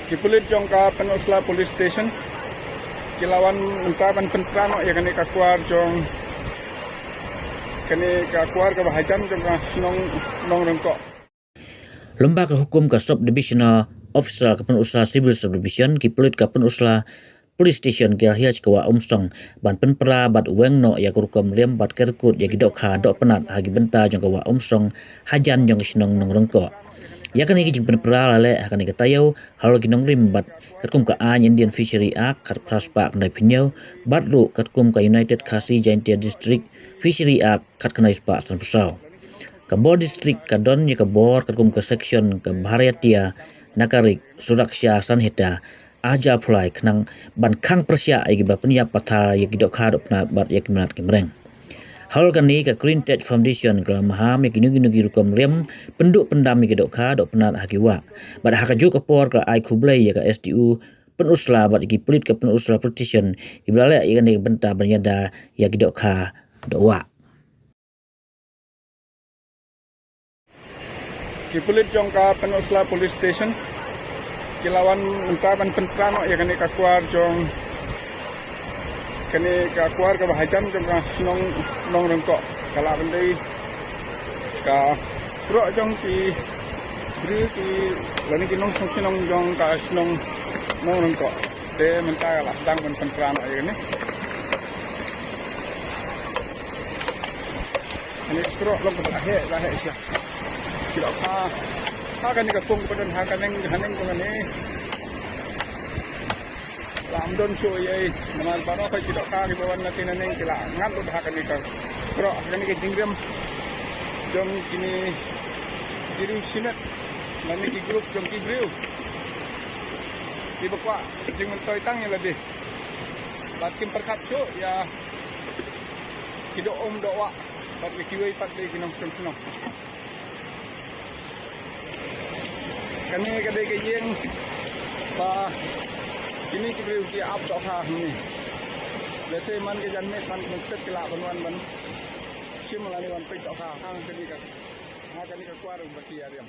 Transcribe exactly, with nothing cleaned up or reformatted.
Ki pulit jong ka Pynursla Police Station ki la wan mynta ban pynpra noh ïa kane ka kwar jong, kane ka kwar kaba hajan jong ka shnong Nongrengkoh. Lem bad ka hukum ka Sub Divisional Officer ka Pynursla Civil Sub Division, ki pulit ka Pynursla Police Station ki la hiar sha ka wah Umsong ban pynpra bad weng noh ïa ka rukom riam bad ka record ïa ki dohkha dohpnat ha ki bynta jong ka wah Umsong hajan jong ka shnong Nongrengkoh. Ïa kane ka jingpynpra la leh ha kane ka taïew halor ki nongrim bad katkum ka aiñ Indian Fishery Act khatphra spah khyndai phew hynñiew bad ruh katkum ka United Khasi Jaintia District Fishery Act khatkhyndai spah sanphew saw. Ka bor district ka don ïa ka bor katkum ka section ka Bharatiya Nagarik Suraksha Sanhita ar hajar arphew lai khnang ban khang pyrshah ïa kiba pynïap pathar ïa ki dohkha dohpnat bad ïa ki mrad ki mreng. Halor kane ka Green Touch Foundation ka la maham ïa kino kino ki rukom riam pynduh pyndam ïa ki dohkha dohpnat ha ki wah. Bad ha kajuh ka por ka la ai khublei ïa ka S D O Pynursla bad ïa ki pulit ka Pynursla Police Station kiba la leh ïa kane ka bynta ban ïada ïa ki dohkha dohwah. Ki pulit jong ka Pynursla Police Station ki la wan mynta ban pynpra noh ïa kane ka kwar jong, kane ka kwar kaba hajan jong ka shnong Nongrengkoh. Ka la ban dei ka surok jong ki briew ki lane ki nongshong shnong jong ka shnong Nongrengkoh. Te mynta ka la sdang ban pynpra noh ïa kane. Kane ka surok long kaba la heh, la heh sha. Ki dohkha ha kane ka pung kaba don ha ka neng, ha neng jong kane. La ym don shuh ei ei namar baroh ki dohkha kiba wan na kane neng ki la ngat lut ha kane ka surok, ha kane ka jingriam jong kine ki riew shimet lane ki group jong ki briew kiba kwah jingmyntoi tang ïa lade. Bad kim pyrkhat shuh ïa ki doh um doh wah bad ïa kiwei pat de ki nongshong shnong. Kane ka dei ka ïing ba kine ki briew ki ap dohkha hangne. Lehse man ka janmiet man ka mynstep ki lah ban wan ban shim lane wan peit dohkha ha kane ka, ha kane ka kwar ba ki ïa riam.